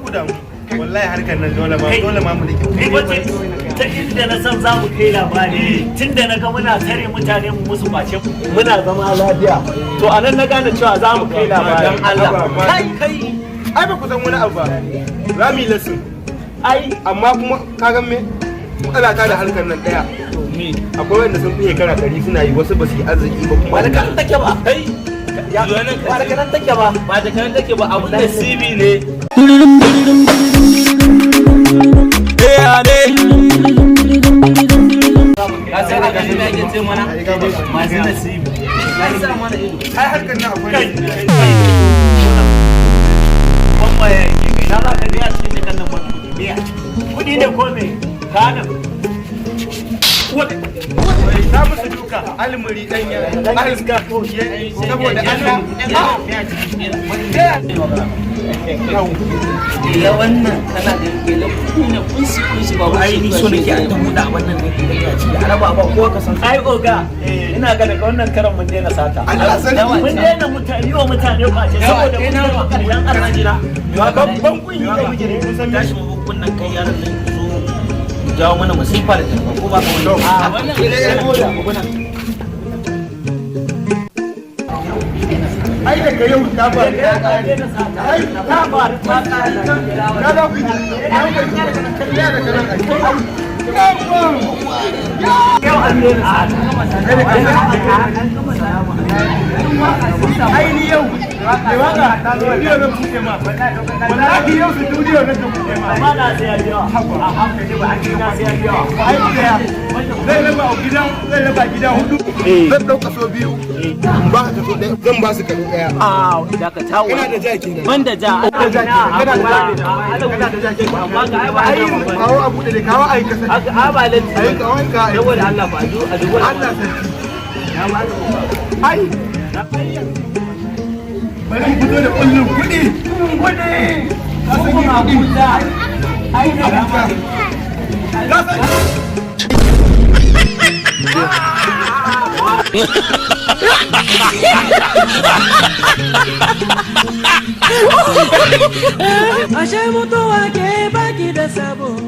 ku damu. Wallahi harkar nan dole ma Kai. dole ma mu dake. Ni ba ta inda na san za mu kai labari, tun da na ga muna tare mutane mu musu kwace, muna zama lafiya, to anan na gane cewa za mu kai labari. Dan Allah. Kai, kai. Ai ba ku san wani abu ba. Za mu yi lesson. Ai Amma kuma ka ga me? Matsala ta da harkar nan daya. Akwai wanda sun fi shekara 100 suna yi, wasu ba su yi arziki ba kuma. Ba da kan take ba. Kai. Ya ba da kan take ba. Ba da kan take ba, abun da CV ne. Ka san a garin ake ce mana masu nasibi. An sa mana ido. Ai harkar nan akwai. Kai, kai, ban waya yake kai na za ka biya cikin jakan nan wani kuɗi, biya kuɗi ne ko me ka nan? Ta musu duka almuri dan ya iska saboda Allah. Ila wannan kana da gela kuɗi ne, kunsi kunsi ba. Ai ni so nake a ta buɗe a wannan ne gidan ya ci a raba ba kowa ka san. Ai oga, ina ga daga wannan karan mun daina sata. Allah sarki. Mun daina mutane yi wa mutane kwace saboda mun gama karshen arziki. Babban kungiya muke da kun san me. Tashi mu kunnan kai, yaran nan zo mu jawo mana masifa da tarfa ko ba ka wani. A wannan. Ai daga yau ta faru ta kare. Ai ta faru ta kare. Na za ku yi na ku yi ya daga nan ai. Yau an daina sata. Ai ni yau mai waka studio zan buɗe ma. Wallahi yau studio zan buɗe ma. Amma na sai ya biya a hankali ba an na sai ya biya. Ai daya zai raba gida, zai raba gida hudu. Zan ɗau kaso biyu in ba ka kaso ɗaya, zan ba su kaso ɗaya. A dakata. Kana da ja kenan. Ban da ja. Kana da ja kenan, kana da ja kenan, kana da ja kenan. Amma ga ai ba. Ai kawo a buɗe da kawo ai kasa. A ba latti. Ai kawo ka ai. Saboda Allah ba a dubu. Allah sarki. Ai bari mu fito da kullun kuɗi kuɗi, ka san ni kuɗi. Ai Abuja ka san. Ashe mutuwa ke baki da sabo.